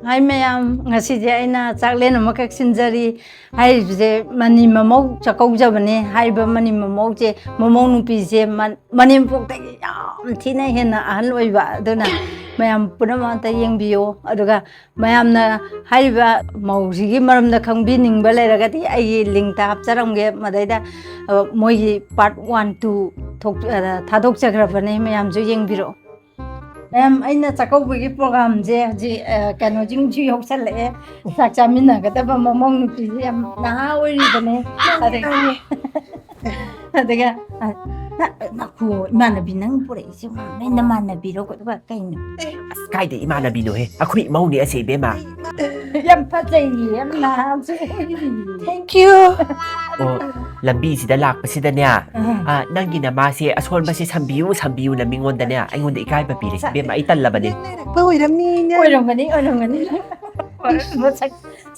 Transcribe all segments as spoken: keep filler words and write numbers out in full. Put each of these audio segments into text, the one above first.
ꯍꯥꯏ ꯃꯌꯥꯝ, ꯉꯁꯤꯁꯦ ꯑꯩꯅ ꯆꯥꯛꯂꯦꯟ ꯑꯃꯈꯛ ꯁꯤꯟꯖꯔꯤ꯫ ꯍꯥꯏꯔꯤꯕꯁꯦ ꯃꯅꯤ ꯃꯃꯧ ꯆꯥꯛꯀꯧꯖꯕꯅꯦ꯫ ꯍꯥꯏꯔꯤꯕ ꯃꯅꯤ ꯃꯃꯧꯁꯦ, ꯃꯃꯧ ꯅꯨꯄꯤꯁꯦ ꯃ-, ꯃꯅꯦꯝꯄꯣꯛꯇꯒꯤ ꯌꯥꯝ ꯊꯤꯅ ꯍꯦꯟꯅ ꯑꯍꯜ ꯑꯣꯏꯕ꯫ ꯑꯗꯨꯅ ꯃꯌꯥꯝ ꯄꯨꯝꯅꯃꯛ ꯑꯝꯇ ꯌꯦꯡꯕꯤꯌꯣ꯫ ꯑꯗꯨꯒ ꯃꯌꯥꯝꯅ ꯍꯥꯏꯔꯤꯕ ꯃꯧꯁꯤꯒꯤ ꯃꯔꯝꯗ ꯈꯪꯕꯤꯅꯤꯡꯕ ꯂꯩꯔꯒꯗꯤ ꯑꯩꯒꯤ ꯂꯤꯡꯇ ꯍꯥꯞꯆꯔꯝꯒꯦ꯫ ꯃꯗꯩꯗ, ꯑ, ꯃꯣꯏꯒꯤ part one, two ꯊꯣꯛ-, ꯑ, ꯊꯥꯗꯣꯛꯆꯈ꯭ꯔꯕꯅꯦ꯫ ꯃꯌꯥꯝꯁꯨ ꯌꯦꯡꯕꯤꯔꯛꯑꯣ꯫ ꯃꯌꯥꯝ, ꯑꯩꯅ ꯆꯥꯛꯀꯧꯕꯒꯤ programꯁꯦ ꯍꯧꯖꯤꯛ, ꯑ, ꯀꯩꯅꯣꯁꯤꯡꯁꯨ ꯌꯧꯁꯜꯂꯛꯑꯦ꯫ ꯆꯥꯛ ꯆꯥꯃꯤꯟꯅꯒꯗꯕ ꯃꯃꯧ ꯅꯨꯄꯤꯁꯦ ꯌꯥꯝ ꯅꯍꯥ ꯑꯣꯏꯔꯤꯕꯅꯦ꯫ ꯑꯗꯒꯤ, ꯑꯗꯨꯒ, ꯑ, ꯅ-, ꯉꯥꯏꯈꯣ, ꯏꯃꯥꯟꯅꯕꯤ, ꯅꯪ ꯄꯨꯔꯛꯏꯁꯦ ꯅꯣꯏ ꯅꯃꯥꯟꯅꯕꯤꯔꯣ? ꯑꯗꯨꯒ ꯀꯩꯅꯣ? ꯑꯁ, ꯀꯥꯏꯗꯩ ꯏꯃꯥꯟꯅꯕꯤꯅꯣꯍꯦ? ꯑꯩꯈꯣꯏ ꯏꯃꯧꯅꯦ ꯑꯁꯦ, ꯏꯕꯦꯝꯃ꯫ ꯌꯥꯝ ꯐꯖꯩꯌꯦ, ꯌꯥꯝ ꯅꯍꯥꯁꯨ ꯑꯣꯏꯔꯤ꯫ Thank you. ꯑꯣ, ꯂꯝꯕꯤꯁꯤꯗ ꯂꯥꯛꯄꯁꯤꯗꯅꯦ, ꯑꯥ, ꯅꯪꯒꯤ ꯅꯃꯥꯁꯦ ꯑꯁꯣꯟꯕꯁꯦ ꯁꯝꯕꯤꯌꯨ, ꯁꯝꯕꯤꯌꯨꯅ ꯃꯤꯉꯣꯟꯗꯅꯦ, ꯑꯩꯉꯣꯟꯗ ꯏꯀꯥꯏꯕ ꯄꯤꯔꯦ꯫ ꯏꯕꯦꯝꯃ, ꯑꯩ ꯇꯜꯂꯕꯅꯦ꯫ ꯅꯪ ꯂꯩꯔꯛꯄ ꯑꯣꯏꯔꯝꯅꯤꯅꯦ꯫ ꯑꯣꯏꯔꯝꯒꯅꯤ, ꯑꯣꯏꯔꯝꯒꯅꯤ꯫ ꯃꯁꯛ,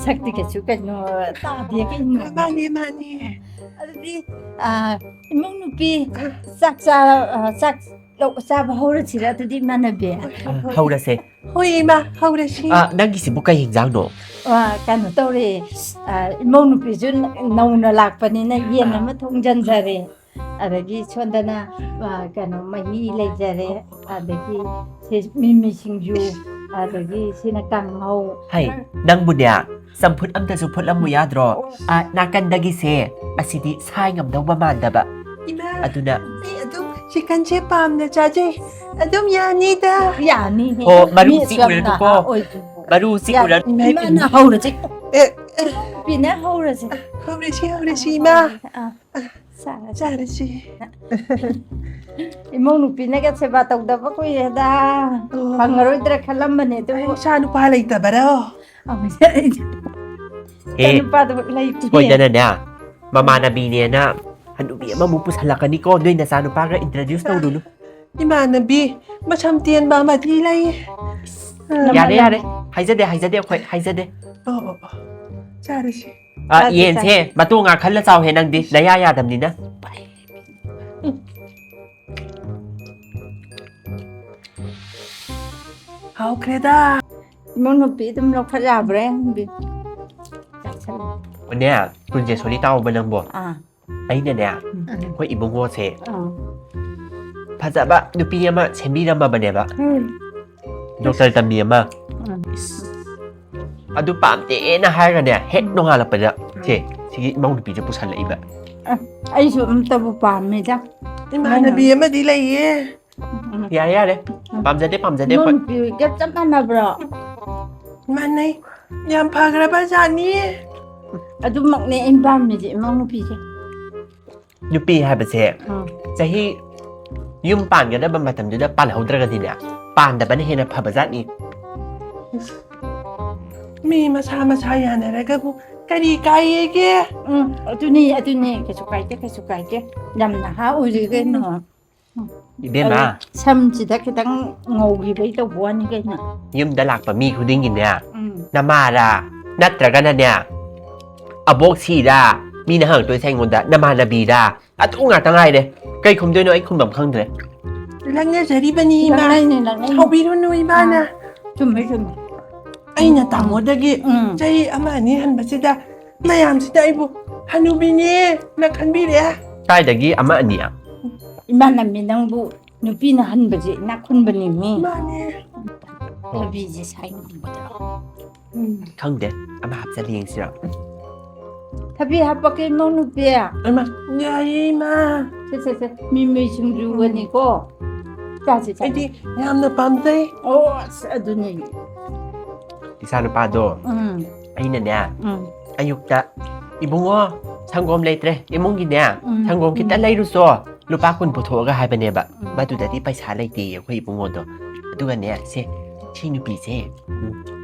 ꯁꯛꯇꯤ ꯀꯩꯁꯨ ꯀꯩꯅꯣ ꯇꯥꯗꯦ ꯀꯩꯅꯣ꯫ ꯃꯥꯅꯦ, ꯃꯥꯅꯦ꯫ ꯑꯗꯨꯗꯤ, ꯑꯥ, ꯏꯃꯧ ꯅꯨꯄꯤ, ꯆꯥꯛ ꯆꯥ-, ꯑꯥ, ꯆꯥꯛ ꯂꯧ-, ꯆꯥꯕ ꯍꯧꯔꯁꯤꯔ ꯑꯗꯨꯗꯤ, ꯏꯃꯥꯟꯅꯕꯤ? ꯑ, ꯍꯧꯔꯁꯦ꯫ ꯍꯣꯏ, ꯏꯃꯥ, ꯍꯧꯔꯁꯤ꯫ ꯑ, ꯅꯪꯒꯤꯁꯤꯕꯨ ꯀꯩ ꯍꯤꯟꯖꯥꯡꯅꯣ? ꯑ, ꯀꯩꯅꯣ ꯇꯧꯔꯦ, ꯑ, ꯏꯃꯧ ꯅꯨꯄꯤꯁꯨ ꯅ-, ꯅꯧꯅ ꯂꯥꯛꯄꯅꯤꯅ ꯌꯦꯟ ꯑ꯫ ꯑꯃ ꯊꯣꯡꯖꯟꯖꯔꯦ꯫ ꯑꯗꯒꯤ ꯁꯣꯝꯗꯅ, ꯑ, ꯀꯩꯅꯣ, ꯃꯍꯤ ꯂꯩꯖꯔꯦ꯫ ꯑꯗꯒꯤ ꯁꯤ ꯃꯤꯃꯤ ꯁꯤꯡꯖꯨ, ꯑꯗꯒꯤ ꯁꯤꯅ ꯀꯥꯡꯍꯧ꯫ ꯍꯩ, ꯅꯪꯕꯨꯅꯦ, ꯆꯝꯐꯨꯠ ꯑꯝꯇꯁꯨ ꯐꯨꯠꯂꯝꯃꯨ ꯌꯥꯗ꯭ꯔꯣ? ꯑ, ꯅꯥꯀꯟꯗꯒꯤꯁꯦ, ꯑꯁꯤꯗꯤ ꯁꯥꯏ ꯉꯝꯗꯧꯕ ꯃꯥꯟꯗꯕ꯫ ꯏꯃꯥ, ꯑꯗꯨꯅ ꯑꯩ ꯑꯗꯨꯝ chickenꯁꯦ ꯄꯥꯝꯅ ꯆꯥꯖꯩ꯫ ꯑꯗꯨꯝ ꯌꯥꯅꯤꯗ꯫ ꯌꯥꯅꯤꯍꯦ꯫ ꯍꯣ, ꯃꯔꯨ ꯃꯤ ꯑꯁꯨꯛ ꯌꯥꯝ ꯆꯤꯛꯎꯔꯅꯨꯀꯣ꯫ ꯅꯍꯥ ꯑꯣꯏꯗ꯭ꯔꯤꯕꯣ꯫ ꯃꯔꯨ ꯆꯤꯛꯎꯔꯅꯨ꯫ ꯌꯥꯅꯤ꯫ ꯏꯃꯥꯅ ꯍꯧꯔꯁꯤ꯫ ꯑꯦ, ꯑꯦ꯫ ꯄꯤꯅ ꯍꯧꯔꯁꯤ꯫ ꯍꯧꯔꯁꯤ, ꯍꯧꯔꯁꯤ, ꯏꯃꯥ꯫ ꯑꯥ, ꯆꯥꯔꯁꯤ꯫ ꯆꯥꯔꯁꯤ꯫ ꯏꯃꯧ ꯅꯨꯄꯤꯅꯒ ꯁꯦꯕꯥ ꯇꯧꯗꯕ ꯀꯨꯏꯔꯦꯗ꯫ ꯑꯣ꯫ ꯐꯪꯉꯔꯣꯏꯗ꯭ꯔꯥ ꯈꯜꯂꯝꯕꯅꯦ, ꯑꯗꯨꯕꯨ ꯑꯩ ꯏꯆꯥ ꯅꯨꯄꯥ ꯂꯩꯇꯕꯔꯣ? ꯑꯦ, ꯏꯆꯥ ꯅꯨꯄꯥꯗꯨ ꯂꯩꯇꯦ꯫ ꯁꯣꯏꯗꯅꯅꯦ, ꯃꯃꯥꯟꯅꯕꯤꯅꯦꯅ ꯍꯅꯨꯕꯤ ꯑꯃꯃꯨꯛ ꯄꯨꯁꯜꯂꯛꯀꯅꯤꯀꯣ, ꯅꯣꯏ ꯅꯆꯥ ꯅꯨꯄꯥꯒ introduce ꯇꯧꯔꯨꯅꯨ꯫ ꯏꯃꯥꯟꯅꯕꯤ, ꯃꯁꯝ ꯇꯦꯟꯕ ꯑꯃꯗꯤ ꯂꯩ꯫ ꯌꯥꯔꯦ, ꯌꯥꯔꯦ꯫ ꯍꯥꯏꯖꯗꯦ, ꯍꯥꯏꯖꯗꯦ, ꯑꯩꯈꯣꯏ ꯍꯥꯏꯖꯗꯦ꯫ ꯑꯣ, ꯑꯣ, ꯑꯣ꯫ ꯆꯥꯔꯁꯤ꯫ ꯑ, ꯆꯥꯁꯤ, ꯌꯦꯟꯁꯦ ꯆꯥꯁꯤ꯫ ꯃꯇꯣꯡ ꯉꯥ ꯈꯜꯂ ꯆꯥꯎꯍꯦ ꯅꯪꯗꯤ, ꯅꯌꯥ ꯌꯥꯗꯕꯅꯤꯅ꯫ ꯍꯥꯎꯈ꯭ꯔꯦꯗ꯫ ꯏꯃꯧ ꯅꯨꯄꯤ ꯑꯗꯨꯝ ꯂꯧꯈꯠ ꯌꯥꯕ꯭ꯔꯥ ꯌꯦꯡꯕꯤ꯫ ꯑꯣꯅꯦ, ꯀꯨꯟꯁꯦ ꯁꯣꯔꯤ ꯇꯥꯎꯕ ꯅꯪꯕꯣ꯫ ꯑꯥ ꯑꯩꯅꯅꯦ, ꯎꯝ. ꯑꯩꯈꯣꯏ ꯏꯕꯨꯡꯉꯣꯁꯦ ꯑꯥ ꯐꯖꯕ ꯅꯨꯄꯤ ꯑꯃ ꯁꯦꯝꯕꯤꯔꯝꯃꯕꯅꯦꯕ, ꯎꯝ. ꯗꯣꯛꯇꯔ ꯇꯝꯕꯤ ꯑꯃ꯫ ꯎꯝ. ꯑꯗꯨ ꯄꯥꯝꯗꯦꯅ ꯍꯥꯏꯔꯒꯅꯦ, ꯍꯦꯛ ꯅꯣꯡꯉꯥꯜꯂꯛꯄꯗ ꯁꯦ, ꯁꯤꯒꯤ ꯏꯃꯧ ꯅꯨꯄꯤꯁꯦ ꯄꯨꯁꯜꯂꯛꯏꯕ꯫ ꯑꯩꯁꯨ ꯑꯝꯇꯕꯨ ꯄꯥꯝꯃꯦꯗ. ꯏꯃꯥꯟꯅꯕꯤ ꯑꯃꯗꯤ ꯂꯩꯌꯦ. ꯎꯝ. ꯌꯥꯔꯦ ꯌꯥꯔꯦ, ꯄꯥꯝꯖꯗꯦ ꯄꯥꯝꯖꯗꯦ ꯏꯃꯧ ꯑꯩꯈꯣꯏ꯫ ꯅꯨꯄꯤꯒ ꯆꯞ ꯃꯥꯟꯅꯕ꯭ꯔꯣ? ꯃꯥꯟꯅꯩ. ꯌꯥꯝ ꯐꯈ꯭ꯔꯕ ꯖꯥꯠꯅꯤ. ꯑꯗꯨꯃꯛꯅꯦ ꯑꯩꯅ ꯄꯥꯝꯃꯤꯁꯦ, ꯏꯃꯧ ꯅꯨꯄꯤꯁꯦ. ꯅꯨꯄꯤ ꯍꯥꯏꯕꯁꯦ ꯎꯝ. ꯆꯍꯤ ꯌꯨꯝ ꯄꯥꯟꯒꯗꯕ ꯃꯇꯝꯗꯨꯗ ꯄꯥꯜꯍꯧꯗ꯭ꯔꯒꯗꯤꯅꯦ, ꯄꯥꯟꯗꯕꯅ ꯍꯦꯟꯅ ꯐꯕ ꯖꯥꯠꯅꯤ꯫ ꯃꯤ ꯃꯁꯥ ꯃꯁꯥ ꯌꯥꯅꯔꯒꯕꯨ ꯀꯔꯤ ꯀꯥꯏꯌꯦꯒꯦ? ꯎꯝ, ꯑꯗꯨꯅꯤ, ꯑꯗꯨꯅꯤ. ꯀꯩꯁꯨ ꯀꯥꯏꯗꯦ, ꯀꯩꯁꯨ ꯀꯥꯏꯗꯦ. ꯌꯥꯝ ꯅꯍꯥ ꯑꯣꯏꯔꯤ ꯀꯩꯅꯣ. ꯏꯕꯦꯝꯃ, ꯑꯗꯨ ꯁꯝꯁꯤꯗ ꯈꯤꯇꯪ ꯉꯧꯈꯤꯕꯩ ꯇꯧꯕ ꯋꯥꯅꯤ ꯀꯩꯅꯣ. ꯌꯨꯝꯗ ꯂꯥꯛꯄ ꯃꯤ ꯈꯨꯗꯤꯡꯒꯤꯅꯦ, ꯎꯝ. ꯅꯃꯥꯔꯥ ꯅꯠꯇ꯭ꯔꯒꯅꯅꯦ, ꯑꯕꯣꯛꯁꯤꯔꯥ, ꯃꯤꯅ ꯍꯪꯉꯛꯇꯣꯏꯁꯦ ꯑꯩꯉꯣꯟꯗ, ꯅꯃꯥꯟꯅꯕꯤꯔꯥ, ꯑꯗꯨ ꯉꯥꯛꯇ ꯉꯥꯏꯔꯦ꯫ ꯀꯩ ꯈꯨꯝꯗꯣꯏꯅꯣ ꯑꯩ ꯈꯨꯝꯕꯝ ꯈꯪꯗ꯭ꯔꯦ꯫ ꯂꯛꯅꯖꯔꯤꯕꯅꯤ ꯏꯃꯥ. ꯂꯛꯅꯩꯅꯦ, ꯂꯛꯅꯩꯅꯦ. ꯁꯥꯎꯕꯤꯔꯨꯅꯨ ꯏꯃꯥꯅ. ꯆꯨꯝꯃꯦ, ꯆꯨꯝꯃꯦ. ꯑꯩꯅ ꯇꯥꯃꯣꯗꯒꯤ ꯎꯝ. ꯆꯍꯤ ꯑꯃ ꯑꯅꯤ ꯍꯟꯕꯁꯤꯗ ꯃꯌꯥꯝꯁꯤꯗ ꯑꯩꯕꯨ ꯍꯅꯨꯕꯤꯅꯦꯅ ꯈꯟꯕꯤꯔꯦ. ꯀꯥꯏꯗꯒꯤ ꯑꯃ ꯑꯅꯤ? ꯏꯃꯥꯟꯅꯕꯤ, ꯅꯪꯕꯨ ꯅꯨꯄꯤꯅ ꯍꯟꯕꯁꯦ ꯏꯅꯥꯛ ꯈꯨꯟꯕꯅꯦꯃꯤ. ꯃꯥꯅꯦ. ꯊꯕꯤꯁꯦ ꯁꯥꯏ ꯉꯝꯒꯗ꯭ꯔꯣ? ꯎꯝ. ꯈꯪꯗꯦ, ꯑꯃ ꯍꯥꯞꯆꯜꯂ ꯌꯦꯡꯁꯤꯔꯣ? ꯊꯕꯤ ꯍꯥꯞꯄꯛꯀꯦ, ꯏꯃꯧ ꯅꯨꯄꯤ. ꯑꯃ ꯌꯥꯏꯌꯦ ꯏꯃꯥ. ꯁꯦ, ꯁꯦ, ꯁꯦ. ꯃꯤꯃꯤ ꯁꯤꯡꯖꯨꯒꯅꯤꯀꯣ. ꯆꯥꯁꯦ, ꯆꯥꯁꯦ. ꯑꯩꯗꯤ ꯌꯥꯝꯅ ꯄꯥꯝꯖꯩ. ꯑꯣ, ꯑꯁ, ꯑꯗꯨꯅꯦ. ꯏꯆꯥ ꯅꯨꯄꯥꯗꯣ ꯎꯝ, ꯑꯩꯅꯅꯦ, ꯎꯝ. ꯑꯌꯨꯛꯇ, "ꯏꯕꯨꯡꯉꯣ, ꯁꯪꯒꯣꯝ ꯂꯩꯇ꯭ꯔꯦ, ꯏꯃꯨꯡꯒꯤꯅꯦ ꯎꯝ, ꯁꯪꯒꯣꯝ ꯈꯤꯇ ꯎꯝ. ꯂꯩꯔꯨꯆꯣ, ꯂꯨꯄꯥ ꯀꯨꯟ ꯄꯨꯊꯣꯛꯑꯒ" ꯍꯥꯏꯕꯅꯦꯕ꯫ ꯎꯝ. ꯃꯗꯨꯗꯗꯤ ꯄꯩꯁꯥ ꯂꯩꯇꯦꯌꯦ ꯑꯩꯈꯣꯏ ꯏꯕꯨꯡꯉꯣꯗꯣ꯫ ꯑꯗꯨꯒꯅꯦ, ꯁꯦ, ꯁꯤ ꯅꯨꯄꯤꯁꯦ, ꯎꯝ,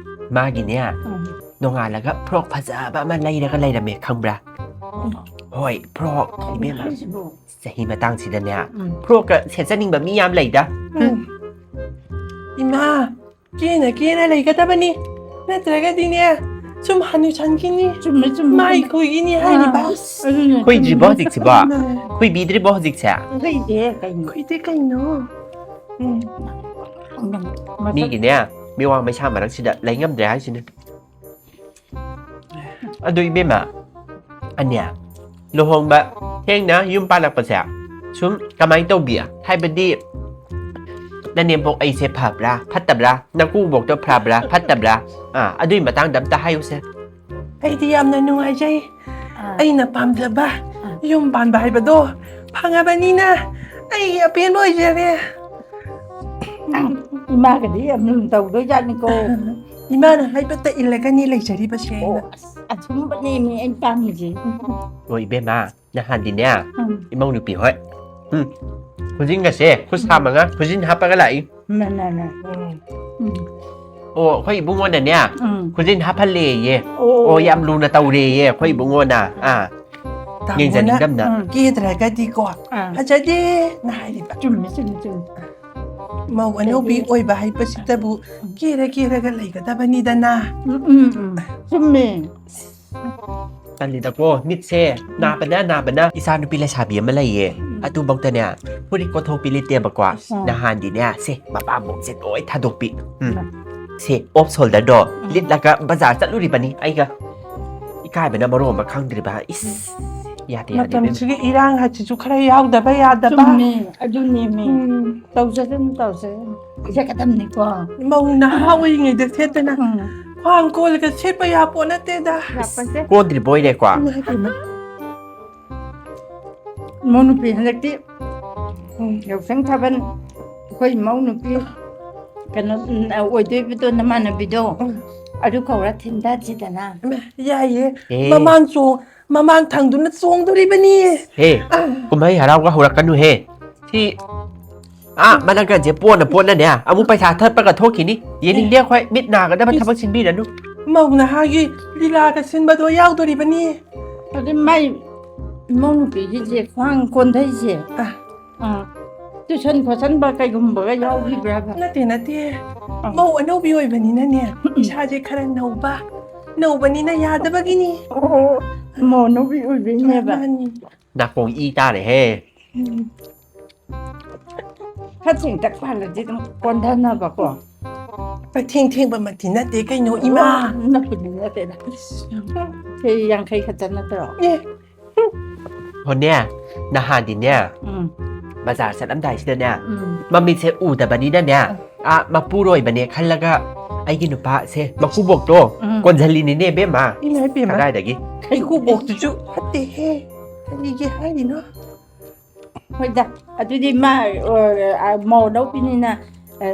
ꯃꯥꯒꯤꯅꯦ, ꯎꯝ. ꯅꯣꯡꯉꯥꯜꯂꯒ ꯐ꯭ꯔꯣꯛ ꯐꯖꯕ ꯑꯃ ꯂꯩꯔꯒ ꯂꯩꯔꯝꯃꯦ, ꯈꯪꯕ꯭ꯔꯥ? ꯍꯣꯏ, ꯐ꯭ꯔꯣꯛ, ꯏꯕꯦꯝꯃ, ꯍꯥꯏꯁꯤꯕꯨ? ꯆꯍꯤ ꯃꯇꯥꯡꯁꯤꯗꯅꯦ, ꯎꯝ. ꯐ꯭ꯔꯣꯛꯀ ꯁꯦꯠꯆꯅꯤꯡꯕ ꯃꯤ ꯌꯥꯝ ꯂꯩꯗ꯫ ꯎꯝ. ꯏꯃꯥ, ꯀꯦꯅ ꯀꯦꯅ ꯂꯩꯒꯗꯕꯅꯤ. ꯅꯠꯇ꯭ꯔꯒꯗꯤꯅꯦ, ꯁꯨꯝ ꯍꯅꯨꯁꯟꯈꯤꯅꯤ. ꯆꯨꯝꯃꯦ, ꯆꯨꯝꯃꯦ, ꯃꯥꯏ ꯆꯨꯝꯃꯦ. ꯈꯨꯏꯒꯤꯅꯤ ꯍꯥꯏꯔꯤꯕ. ꯑꯁ, ꯑꯗꯨꯅꯦ, ꯈꯨꯏꯗ꯭ꯔꯤꯕꯣ ꯆꯨꯝꯃꯦ. ꯍꯧꯖꯤꯛꯁꯤꯕꯣ? ꯏꯃꯥ, ꯈꯨꯏꯕꯤꯗ꯭ꯔꯤꯕꯣ ꯍꯧꯖꯤꯛꯁꯦ? ꯈꯨꯏꯗꯦ, ꯀꯩꯅꯣ. ꯈꯨꯏꯗꯦ ꯀꯩꯅꯣ? ꯎꯝ. ꯃꯁꯛ- ꯃꯤꯒꯤꯅꯦ, ꯃꯤꯋꯥ ꯃꯩꯁꯥ ꯃꯔꯛꯁꯤꯗ ꯂꯩ ꯉꯝꯗ꯭ꯔꯦ ꯍꯥꯏꯁꯤꯅꯦ꯫ ꯑꯗꯨ ꯏꯕꯦꯝꯃ, ꯑꯅꯦ, ꯂꯨꯍꯣꯡꯕ ꯊꯦꯡꯅ ꯌꯨꯝ ꯄꯥꯜꯂꯛꯄꯁꯦ ꯁꯨꯝ ꯀꯃꯥꯏꯅ ꯇꯧꯕꯤ? ꯍꯥꯏꯕꯗꯤ ꯅꯅꯦꯝꯕꯣꯛ ꯑꯩꯁꯦ ꯐꯕ꯭ꯔꯥ ꯐꯠꯇꯕ꯭ꯔꯥ, ꯅꯀꯨꯕꯣꯛꯇꯣ ꯐꯕ꯭ꯔꯥ ꯐꯠꯇꯕ꯭ꯔꯥ? ꯑꯥ, ꯑꯗꯨꯏ ꯃꯇꯥꯡꯗ ꯑꯝꯇ ꯍꯥꯏꯌꯨꯁꯦ꯫ ꯑꯩꯗꯤ ꯌꯥꯝꯅ ꯅꯨꯡꯉꯥꯏꯖꯩ꯫ ꯑꯥ꯫ ꯑꯩꯅ ꯄꯥꯝꯖꯕ ꯑꯥ꯫ ꯌꯨꯝ ꯄꯥꯟꯕ ꯍꯥꯏꯕꯗꯣ ꯐꯪꯉꯕꯅꯤꯅ ꯑꯩ ꯑꯄꯦꯟꯕ ꯑꯣꯏꯖꯔꯦ꯫ ꯅꯪ ꯏꯃꯥꯒꯗꯤ ꯌꯥꯝ ꯂꯨꯅ ꯇꯧꯗꯣꯏꯖꯥꯠꯅꯤꯀꯣ꯫ ꯏꯃꯥꯅ ꯍꯥꯏꯕꯇ ꯏꯜꯂꯒꯅꯤ ꯂꯩꯖꯔꯤꯕꯁꯦ ꯑꯣ, ꯑꯩꯅ꯫ ꯑꯁ, ꯑꯆꯨꯝꯕꯅꯦꯃꯤ ꯑꯩꯅ ꯄꯥꯝꯃꯤꯁꯦ꯫ ꯍꯣꯏ ꯏꯕꯦꯝꯃ, ꯅꯍꯥꯟꯗꯤꯅꯦ, ꯎꯝ꯫ ꯏꯃꯧ ꯅꯨꯄꯤ ꯍꯣꯏ, ꯎꯝ, ꯈꯨꯖꯤꯟꯒꯁꯦ ꯈꯨꯠ ꯁꯥ ꯃꯉꯥ ꯈꯨꯖꯤꯟ ꯍꯥꯞꯄꯒ ꯂꯥꯛꯏ꯫ ꯃꯥ, ꯃꯥ, ꯃꯥ꯫ ꯎꯝ꯫ ꯎꯝ꯫ ꯑꯣ, ꯑꯩꯈꯣꯏ ꯏꯕꯨꯡꯉꯣꯅꯅꯦ, ꯎꯝ꯫ ꯈꯨꯖꯤꯟ ꯍꯥꯞꯍꯜꯂꯦꯌꯦ꯫ ꯑꯣ꯫ ꯑꯣ, ꯌꯥꯝ ꯂꯨꯅ ꯇꯧꯔꯦꯌꯦ ꯑꯩꯈꯣꯏ ꯏꯕꯨꯡꯉꯣꯅ꯫ ꯑꯥ꯫ ꯇꯥꯃꯣꯅ ꯌꯦꯡꯖꯅꯤꯡꯗꯕꯅ꯫ ꯎꯝ꯫ ꯀꯦꯗ꯭ꯔꯒꯗꯤꯀꯣ, ꯑꯥ꯫ ꯐꯖꯗꯦꯅ ꯍꯥꯏꯔꯤꯕ꯫ ꯆꯨꯝꯃꯦ, ꯆꯨꯝꯃꯦ, ꯆꯨꯝꯃꯦ꯫ ꯃꯧ ꯑꯅꯧꯕꯤ ꯀꯦꯗꯦ꯫ ꯑꯣꯏꯕ ꯍꯥꯏꯕꯁꯤꯗꯕꯨ ꯀꯦꯔ ꯀꯦꯔꯒ ꯂꯩꯒꯗꯕꯅꯤꯗꯅ꯫ ꯎꯝ, ꯎꯝ, ꯎꯝ꯫ ꯆꯨꯝꯃꯦ꯫ ꯇꯜꯂꯤꯗꯀꯣ, ꯃꯤꯠꯁꯦ ꯅꯥꯕꯅ ꯅꯥꯕꯅ꯫ ꯏꯆꯥ ꯅꯨꯄꯤ ꯂꯩꯁꯥꯕꯤ ꯑꯃ ꯂꯩꯌꯦ, ꯎꯝ꯫ ꯑꯗꯨꯐꯧꯗꯅꯦ ꯐꯨꯔꯤꯠ ꯀꯣꯟꯊꯣꯛꯄꯤ ꯂꯤꯠꯇꯦꯕꯀꯣ꯫ ꯑꯥ꯫ ꯅꯍꯥꯟꯗꯤꯅꯦ, ꯁꯦ, ꯃꯄꯥꯟꯕꯣꯛꯁꯦ ꯂꯣꯏ ꯊꯥꯗꯣꯛꯄꯤ꯫ ꯎꯝ꯫ ꯎꯝ꯫ ꯁꯦ, ꯑꯣꯐ ꯁꯣꯜꯗꯔꯗꯣ ꯎꯝ꯫ ꯂꯤꯠꯂꯒ ꯕꯖꯥꯔ ꯆꯠꯂꯨꯔꯤꯕꯅꯤ ꯑꯩꯒ꯫ ꯏꯀꯥꯏꯕꯅ ꯃꯔꯣꯟ ꯑꯃ ꯈꯪꯗ꯭ꯔꯤꯕ꯫ ꯏꯁ, ꯌꯥꯗꯦ, ꯌꯥꯗꯦ, ꯏꯕꯦꯝꯃ꯫ ꯃꯇꯝꯁꯤꯒꯤ ꯏꯔꯥꯡ ꯍꯥꯏꯁꯤꯁꯨ ꯈꯔ ꯌꯥꯎꯗꯕ ꯌꯥꯗꯕ꯫ ꯆꯨꯝꯃꯤ, ꯑꯗꯨꯅꯦꯃꯤ꯫ ꯎꯝ꯫ ꯇꯧꯖꯗꯝꯅꯤ, ꯇꯧꯖꯗꯝꯅꯤ꯫ ꯏꯖꯠꯀꯗꯝꯅꯤꯀꯣ꯫ ꯃꯧ ꯅꯍꯥ ꯑꯣꯏꯔꯤꯉꯩꯗ ꯁꯦꯠꯇꯅ ꯎꯝ꯫ ꯈ꯭ꯋꯥꯡ ꯀꯣꯜꯂꯒ ꯁꯦꯠꯄ ꯌꯥꯄꯣꯠ ꯅꯠꯇꯦꯗ꯫ ꯌꯥꯄꯣꯠꯇꯦ꯫ ꯀꯣꯟꯗ꯭ꯔꯤꯕꯣꯏꯔꯦꯀꯣ꯫ ꯏꯃꯥ ꯏꯄꯦꯝꯃ꯫ ꯏꯃꯧ ꯅꯨꯄꯤ ꯍꯟꯗꯛꯇꯤ ꯎꯝ꯫ ꯌꯥꯎꯁꯪ ꯊꯥꯕꯜ ꯑꯩꯈꯣꯏ ꯏꯃꯧ ꯅꯨꯄꯤ ꯀꯩꯅꯣ, ꯎꯝ, ꯑꯣꯏꯗꯣꯏꯕꯗꯣ ꯅꯃꯥꯟꯅꯕꯤꯗꯣ ꯎꯝ꯫ ꯑꯗꯨ ꯀꯧꯔ ꯊꯤꯟꯗꯁꯤꯗꯅ꯫ ꯏꯃꯥ, ꯌꯥꯏꯌꯦ꯫ ꯑꯦ꯫ ꯃꯃꯥꯡ ꯆꯣ-, ꯃꯃꯥꯡ ꯊꯪꯗꯨꯅ ꯆꯣꯡꯗꯣꯔꯤꯕꯅꯤ꯫ ꯍꯦ, ꯑꯥ꯫ ꯀꯨꯝꯍꯩ ꯍꯔꯥꯎꯒ ꯍꯧꯔꯛꯀꯅꯨꯍꯦ꯫ ꯁꯤ, ꯑꯥ, ꯃꯅꯪꯒꯟꯁꯦ ꯄꯣꯟꯅ ꯄꯣꯟꯅꯅꯦ, ꯑꯃꯨꯛ ꯄꯩꯁꯥ ꯊꯠꯄꯒ ꯊꯣꯛꯈꯤꯅꯤ꯫ ꯌꯦꯡꯅꯤꯡꯗꯦ ꯑꯩꯈꯣꯏ, ꯃꯤꯠ ꯅꯥꯒꯗꯕ ꯏꯁ꯫ ꯊꯕꯛ ꯁꯤꯟꯕꯤꯔꯅꯨ꯫ ꯃꯧ ꯅꯍꯥꯒꯤ ꯂꯤꯂꯥꯒ ꯁꯤꯟꯕꯗꯣ ꯌꯥꯎꯗꯣꯔꯤꯕꯅꯤ꯫ ꯑꯗꯨ ꯃꯥꯏ ꯏꯃꯧ ꯅꯨꯄꯤꯒꯤꯁꯦ ꯈ꯭ꯋꯥꯡ ꯀꯣꯟꯊꯩꯁꯦ꯫ ꯑꯥ꯫ ꯑꯥ, ꯇꯨꯏꯁꯟ ꯈꯣꯠꯆꯟꯕ ꯀꯩꯒꯨꯝꯕꯒ ꯌꯥꯎꯈꯤꯕ꯭ꯔꯥꯕ? ꯅꯠꯇꯦ, ꯅꯠꯇꯦ꯫ ꯑꯥ꯫ ꯃꯧ ꯑꯅꯧꯕꯤ ꯑꯣꯏꯕꯅꯤꯅꯅꯦ, ꯎꯝ꯫ ꯏꯁꯥꯁꯦ ꯈꯔ ꯅꯧꯕ, ꯅꯧꯕꯅꯤꯅ ꯌꯥꯗꯕꯒꯤꯅꯤ꯫ ꯑꯣ, ꯃꯧ ꯑꯅꯧꯕꯤ ꯑꯣꯏꯕꯩꯅꯦꯕ꯫ ꯃꯥꯅꯤ꯫ ꯅꯥꯀꯣꯡ ꯏ ꯇꯥꯔꯦꯍꯦ꯫ ꯎꯝ꯫ ꯈꯔ ꯆꯦꯡꯇꯛ ꯄꯥꯜꯂꯗꯤ ꯑꯗꯨꯝ ꯀꯣꯟꯊꯅꯕꯀꯣ꯫ ꯄꯊꯦꯡ ꯊꯦꯡꯕꯃꯛꯇꯤ ꯅꯠꯇꯦ ꯀꯩꯅꯣ, ꯏꯃꯥ꯫ ꯑꯣ, ꯅꯠꯄꯨꯗꯤ ꯅꯠꯇꯦꯗ꯫ ꯁꯦ ꯌꯥꯡꯈꯩ ꯈꯛꯇ ꯅꯠꯇ꯭ꯔꯣ? ꯑꯦ꯫ ꯍꯣꯅꯦ, ꯅꯍꯥꯟꯗꯤꯅꯦ, ꯎꯝ꯫ ꯕꯖꯥꯔ ꯆꯠꯂꯝꯗꯥꯏꯁꯤꯗꯅꯦ, ꯎꯝ꯫ ꯃꯃꯤꯠꯁꯦ ꯎꯗꯕꯅꯤꯅꯅꯦ, ꯑꯥ, ꯃꯄꯨꯔꯣꯏꯕꯅꯦ ꯈꯜꯂꯒ ꯑꯩꯒꯤ ꯅꯨꯄꯥꯁꯦ ꯃꯀꯨꯕꯣꯛꯇꯣ ꯎꯝ꯫ ꯀꯣꯟꯁꯤꯜꯂꯤꯅꯤꯅꯦ, ꯏꯕꯦꯝꯃ꯫ ꯏꯃꯥ, ꯏꯕꯦꯝꯃ꯫ ꯀꯗꯥꯏꯗꯒꯤ? ꯏꯀꯨꯕꯣꯛꯇꯨꯁꯨ ꯐꯠꯇꯦꯍꯦ꯫ ꯀꯔꯤꯒꯤ ꯍꯥꯏꯔꯤꯅꯣ? ꯍꯣꯏꯗ, ꯑꯗꯨꯗꯤ ꯃꯥ, ꯑ, ꯑ, ꯃꯧ ꯂꯧꯕꯤꯅꯤꯅ, ꯑ,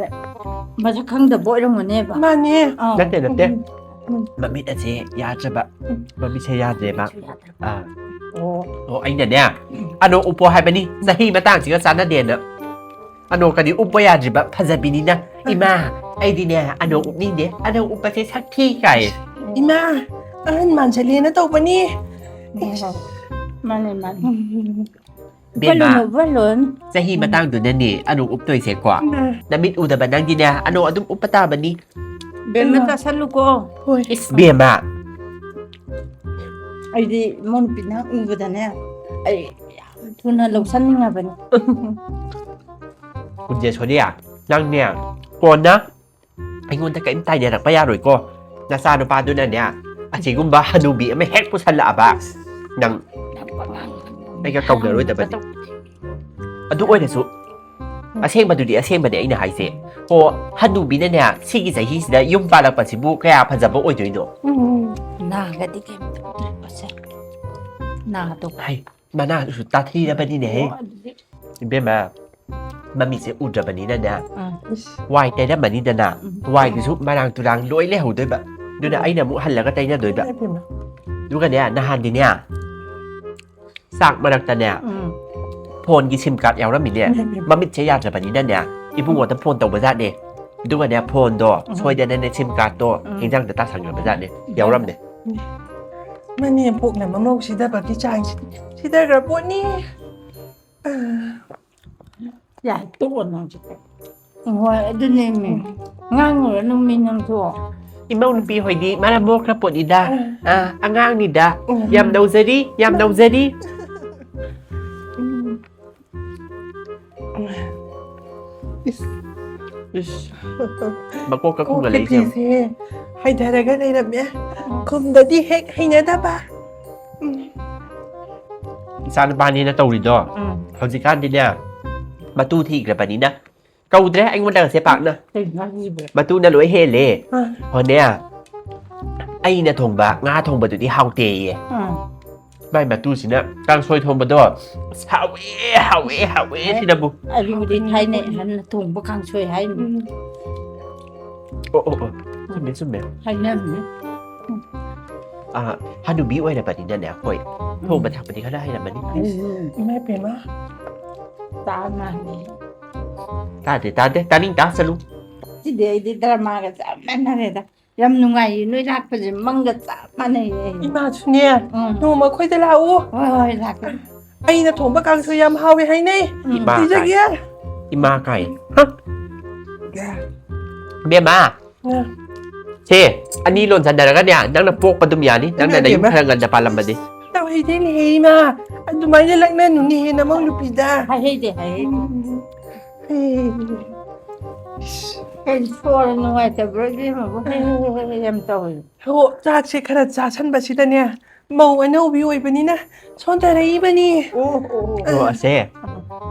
ꯃꯁꯛ ꯈꯪꯗꯕ ꯑꯣꯏꯔꯝꯒꯅꯦꯕ꯫ ꯃꯥꯅꯦ꯫ ꯑꯥ꯫ ꯅꯠꯇꯦ, ꯅꯠꯇꯦ꯫ ꯎꯝ꯫ ꯃꯃꯤꯠ ꯑꯁꯦ ꯌꯥꯗ꯭ꯔꯕ꯫ ꯎꯝ꯫ ꯃꯃꯤꯠꯁꯦ ꯌꯥꯗ꯭ꯔꯦꯕ꯫ ꯃꯃꯤꯠꯁꯨ ꯌꯥꯗ꯭ꯔꯕ꯫ ꯑꯥ꯫ ꯑꯣ꯫ ꯑꯣ, ꯑꯩꯅꯅꯦ, ꯎꯝ꯫ ꯑꯅꯣꯛ ꯎꯞꯄꯣ ꯍꯥꯏꯕꯅꯤ, ꯆꯍꯤ ꯃꯇꯥꯡꯁꯤꯒ ꯆꯥꯟꯅꯗꯦꯅ꯫ ꯑꯅꯣꯛꯀꯗꯤ ꯎꯞꯄ ꯌꯥꯗ꯭ꯔꯤꯕ ꯐꯖꯕꯤꯅꯤꯅ꯫ ꯎꯝ꯫ "ꯏꯃꯥ, ꯑꯩꯗꯤꯅꯦ, ꯑꯅꯣꯛ ꯎꯞꯅꯤꯡꯗꯦ, ꯑꯅꯣꯛ ꯎꯞꯄꯁꯦ ꯁꯛ ꯊꯤ" ꯀꯥꯏ꯫ ꯏꯃꯥ, ꯑꯍꯟ ꯃꯥꯟꯁꯤꯜꯂꯦꯅ ꯇꯧꯕꯅꯤ꯫ ꯃꯥꯅꯦ, ꯃꯥꯅꯦ꯫ ꯎꯝ꯫ ꯕꯦꯝꯃ, ꯎꯞꯍꯜꯂꯨꯅꯨ, ꯎꯞꯍꯜꯂꯨꯅꯨ꯫ ꯆꯍꯤ ꯃꯇꯥꯡꯗꯨꯅꯅꯦ ꯑꯅꯣꯛ ꯎꯞꯇꯣꯏꯁꯦꯀꯣ꯫ ꯎꯝ꯫ ꯅꯃꯤꯠ ꯎꯗꯕ ꯅꯪꯗꯤꯅꯦ, ꯑꯅꯣꯛ ꯑꯗꯨꯝ ꯎꯞꯄ ꯇꯥꯕꯅꯤ꯫ ꯕꯦꯝꯃ, ꯏꯃꯥ꯫ ꯆꯥꯁꯜꯂꯨꯀꯣ꯫ ꯍꯣꯏ꯫ ꯏꯁ꯫ ꯕꯦꯝꯃ꯫ ꯑꯩꯗꯤ ꯏꯃꯧ ꯅꯨꯄꯤ ꯅꯪ ꯎꯕꯗꯅꯦ, ꯑꯩ ꯌꯥꯝ ꯊꯨꯅ ꯂꯧꯁꯟꯅꯤꯡꯉꯕꯅꯤ꯫ ꯀꯨꯟꯖꯦ ꯁꯣꯅꯤꯌꯥ, ꯅꯪꯅꯦ, ꯀꯣꯟꯅ ꯑꯩꯉꯣꯟꯗ ꯀꯔꯤꯝ ꯇꯥꯏꯅꯔꯛꯄ ꯌꯥꯔꯣꯏꯀꯣ꯫ ꯅꯆꯥꯅꯨꯄꯥꯗꯨꯅꯅꯦ, ꯑꯁꯤꯒꯨꯝꯕ ꯍꯅꯨꯕꯤ ꯑꯃ ꯍꯦꯛ ꯄꯨꯁꯜꯂꯛꯑꯕ, ꯅꯪ ꯑꯩꯒ ꯀꯧꯅꯔꯣꯏꯗꯕꯅꯤ꯫ ꯑꯗꯨ ꯑꯣꯏꯔꯁꯨ, ꯑꯁꯦꯡꯕꯗꯨꯗꯤ ꯑꯁꯦꯡꯕꯅꯦ ꯑꯩꯅ ꯍꯥꯏꯁꯦ꯫ ꯑꯣ, ꯍꯅꯨꯕꯤꯅꯅꯦ, ꯁꯤꯒꯤ ꯆꯍꯤꯁꯤꯗ ꯌꯨꯝ ꯄꯥꯜꯂꯛꯄꯁꯤꯕꯨ ꯀꯌꯥ ꯐꯖꯕ ꯑꯣꯏꯗꯣꯏꯅꯣ? ꯎꯝ꯫ ꯅꯥꯒꯗꯤ ꯀꯩꯝꯇ ꯎꯠꯂꯛꯄꯁꯦ꯫ ꯅꯥꯗꯣ꯫ ꯍꯩ, ꯃꯅꯥꯁꯨ ꯇꯥꯊꯤꯔꯕꯅꯤꯅꯦꯍꯦ꯫ ꯑꯣ, ꯑꯗꯨꯗꯤ꯫ ꯏꯕꯦꯝꯃ, ꯃꯃꯤꯠꯁꯦ ꯎꯗ꯭ꯔꯕꯅꯤꯅꯅꯦ, ꯑꯥ꯫ ꯋꯥꯏ ꯇꯩꯔꯝꯃꯅꯤꯗꯅ, ꯎꯝ꯫ ꯋꯥꯏꯗꯨꯁꯨ ꯃꯔꯥꯡ ꯇꯨꯔꯥꯡ ꯂꯣꯏ ꯂꯩꯍꯧꯗꯣꯏꯕ꯫ ꯑꯗꯨꯅ ꯎꯝ꯫ ꯑꯩꯅ ꯑꯃꯨꯛ ꯍꯜꯂꯒ ꯇꯩꯅꯗꯣꯏꯕ꯫ ꯏꯃꯥ, ꯏꯃꯥ꯫ ꯑꯗꯨꯒꯅꯦ, ꯅꯍꯥꯟꯗꯤꯅꯦ, ꯆꯥꯛ ꯃꯔꯛꯇꯅꯦ, ꯎꯝ꯫ ꯐꯣꯟꯒꯤ ꯁꯤꯝ ꯀꯥꯔꯗ ꯌꯥꯎꯔꯝꯃꯤꯅꯦ꯫ ꯎꯝ꯫ ꯃꯃꯤꯠꯁꯦ ꯌꯥꯗ꯭ꯔꯕꯅꯤꯅꯅꯦ, ꯏꯕꯨꯡꯉꯣꯗ ꯐꯣꯟ ꯇꯧꯕꯖꯥꯠꯅꯦ꯫ ꯑꯗꯨꯒꯅꯦ, ꯐꯣꯟꯗꯣ ꯎꯝ꯫ ꯁꯣꯏꯗꯅꯅꯦ, ꯁꯤꯝ ꯀꯥꯔꯗꯇꯣ ꯎꯝ꯫ ꯍꯤꯟꯖꯥꯡꯗ ꯇꯥꯁꯟꯈ꯭ꯔꯕꯖꯥꯠꯅꯦ꯫ ꯌꯥꯎꯔꯝꯃꯦ꯫ ꯃꯅꯦꯝꯄꯣꯛꯅ ꯃꯃꯧ ꯁꯤꯗꯕꯒꯤ ꯆꯥꯡꯁꯤꯗꯤ ꯁꯤꯗꯈ꯭ꯔ ꯄꯣꯠꯅꯤ꯫ ꯑ꯫ ꯌꯥꯏ, ꯇꯣꯛꯑꯣ ꯅꯪꯁꯨ꯫ ꯍꯣꯏ, ꯑꯗꯨꯅꯦꯃꯤ꯫ ꯎꯝ꯫ ꯉꯥꯡꯉꯨꯔꯅꯨꯃꯤ ꯅꯪꯁꯨ꯫ ꯏꯃꯧ ꯅꯨꯄꯤ ꯍꯣꯏꯗꯤ ꯃꯔꯝ ꯃꯣꯛꯈ꯭ꯔ ꯄꯣꯠꯅꯤꯗ꯫ ꯎꯝ꯫ ꯑ, ꯑꯉꯥꯡꯅꯤꯗ꯫ ꯎꯝ꯫ ꯌꯥꯝ ꯅꯧꯖꯔꯤ, ꯌꯥꯝ ꯅꯧꯖꯔꯤ꯫ ꯎꯝ꯫ ꯏꯁ꯫ ꯏꯁ, ꯃꯀꯣꯛꯀ ꯈꯨꯝꯒꯠꯂꯛꯏꯁꯦ ꯌꯦꯡꯉꯨ꯫ ꯀꯣꯛꯀꯤꯁꯦ ꯍꯥꯏꯊꯔꯒ ꯂꯩꯔꯝꯃꯦ꯫ ꯈꯨꯝꯗꯗꯤ ꯍꯦꯛ ꯍꯩꯅꯗꯕ꯫ ꯎꯝ꯫ ꯏꯆꯥꯅꯨꯄꯥꯅꯤꯅ ꯇꯧꯔꯤꯗꯣ꯫ ꯎꯝ꯫ ꯍꯧꯖꯤꯛꯀꯥꯟꯗꯤꯅꯦ, ꯃꯇꯨ ꯊꯤꯈ꯭ꯔꯕꯅꯤꯅ ꯀꯧꯗ꯭ꯔꯦ ꯑꯩꯉꯣꯟꯗꯒꯁꯦ ꯄꯥꯛꯅ꯫ ꯀꯩꯅꯣ ꯍꯥꯏꯁꯤꯕꯣ? ꯃꯇꯨꯅ ꯂꯣꯏ ꯍꯦꯜꯂꯦ꯫ ꯑꯥ꯫ ꯍꯣꯅꯦ, ꯑꯩꯅ ꯊꯣꯡꯕ ꯉꯥ ꯊꯣꯡꯕꯗꯨꯗꯤ ꯍꯥꯎꯇꯦꯌꯦ꯫ ꯑꯥ꯫ ꯃꯥꯏ ꯃꯇꯨꯁꯤꯅ ꯀꯥꯡꯁꯣꯏ ꯊꯣꯡꯕꯗꯣ ꯑꯁ ꯍꯥꯎꯋꯦ, ꯍꯥꯎꯋꯦ, ꯍꯥꯎꯋꯦ ꯑꯦ, ꯁꯤꯅꯕꯨ꯫ ꯑꯗꯨꯕꯨꯗꯤ ꯊꯥꯏꯅ ꯑꯍꯟꯅ ꯊꯣꯡꯕ ꯀꯥꯡꯁꯣꯏ ꯍꯥꯏꯅꯤ꯫ ꯎꯝ꯫ ꯑꯣ, ꯑꯣ, ꯑꯣ꯫ ꯆꯨꯝꯃꯦ, ꯆꯨꯝꯃꯦ꯫ ꯍꯥꯏꯅꯕꯅꯦ꯫ ꯑꯥ, ꯍꯅꯨꯕꯤ ꯑꯣꯏꯔꯕꯅꯤꯅꯅꯦ, ꯍꯣꯏ꯫ ꯎꯝ꯫ ꯊꯣꯡꯕ ꯊꯥꯛꯄꯗꯤ ꯈꯔ ꯍꯩꯔꯝꯃꯅꯤ꯫ ꯎꯝ꯫ ꯏꯃꯥ ꯏꯕꯦꯝꯃ꯫ ꯇꯥ ꯃꯥꯜꯂꯦ꯫ ꯇꯥꯗꯦ, ꯇꯥꯗꯦ꯫ ꯇꯥꯅꯤꯡ ꯇꯥꯁꯅꯨ꯫ ꯁꯤꯗꯤ ꯑꯩꯗꯤ ꯗ꯭ꯔꯃꯥꯒ ꯆꯞ ꯃꯥꯟꯅꯔꯦꯗ꯫ ꯌꯥꯝ ꯅꯨꯡꯉꯥꯏꯌꯦ ꯅꯣꯏ ꯂꯥꯛꯄꯁꯦ, ꯃꯪꯒ ꯆꯞ ꯃꯥꯟꯅꯩꯌꯦ꯫ ꯏꯃꯥꯁꯨꯅꯦ, ꯎꯝ꯫ ꯅꯣꯡꯃ ꯑꯩꯈꯣꯏꯗ ꯂꯥꯛꯎ꯫ ꯍꯣꯏ, ꯍꯣꯏ, ꯂꯥꯛꯀꯦ꯫ ꯑꯩꯅ ꯊꯣꯡꯕ ꯀꯥꯡꯁꯣꯏ ꯌꯥꯝ ꯍꯥꯎꯋꯦ ꯍꯥꯏꯅꯩ꯫ ꯎꯝ꯫ ꯏꯃꯥ ꯄꯤꯖꯒꯦ꯫ ꯀꯥꯏ꯫ ꯏꯃꯥ ꯀꯥꯏ꯫ ꯍ? ꯕꯦꯝꯃ꯫ ꯑ꯫ ꯁꯦ, ꯑꯅꯤ ꯂꯣꯟꯁꯟꯅꯔꯒꯅꯦ, ꯅꯪꯅ ꯄꯣꯛꯄ ꯑꯗꯨꯝ ꯌꯥꯅꯤ, ꯅꯪꯅ ꯏꯃꯥ ꯅꯌꯨꯝ ꯕꯦꯝꯃ꯫ ꯈꯔ ꯉꯟꯅ ꯄꯥꯜꯂꯝꯕꯗꯤ꯫ ꯇꯧꯍꯩꯗꯦꯅꯦꯍꯦ, ꯏꯃꯥ꯫ ꯑꯗꯨꯃꯥꯏꯅ ꯂꯛꯅꯅꯨꯅꯦꯍꯦ, ꯅꯃꯧ ꯅꯨꯄꯤꯗ꯫ ꯍꯥꯏꯍꯩꯗꯦ, ꯍꯥꯏꯍꯩꯗꯦ꯫ ꯎꯝ꯫ ꯍꯩ꯫ ꯀꯩꯅꯣ ꯁꯣꯔ ꯅꯨꯡꯉꯥꯏꯇꯕ꯭ꯔꯣ, ꯏꯕꯦꯝꯃꯕꯨ? ꯍꯦ, ꯍꯦ, ꯍꯦ, ꯍꯦ, ꯌꯥꯝ ꯇꯧꯋꯦ꯫ ꯍꯣ, ꯆꯥꯛꯁꯦ ꯈꯔ ꯆꯥꯁꯟꯕꯁꯤꯗꯅꯦ, ꯃꯧ ꯑꯅꯧꯕꯤ ꯑꯣꯏꯕꯅꯤꯅ ꯁꯣꯟꯊꯔꯛꯏꯕꯅꯤ꯫ ꯑꯣ, ꯑꯣ, ꯑꯣ꯫ ꯑꯣ, ꯑꯁꯦ꯫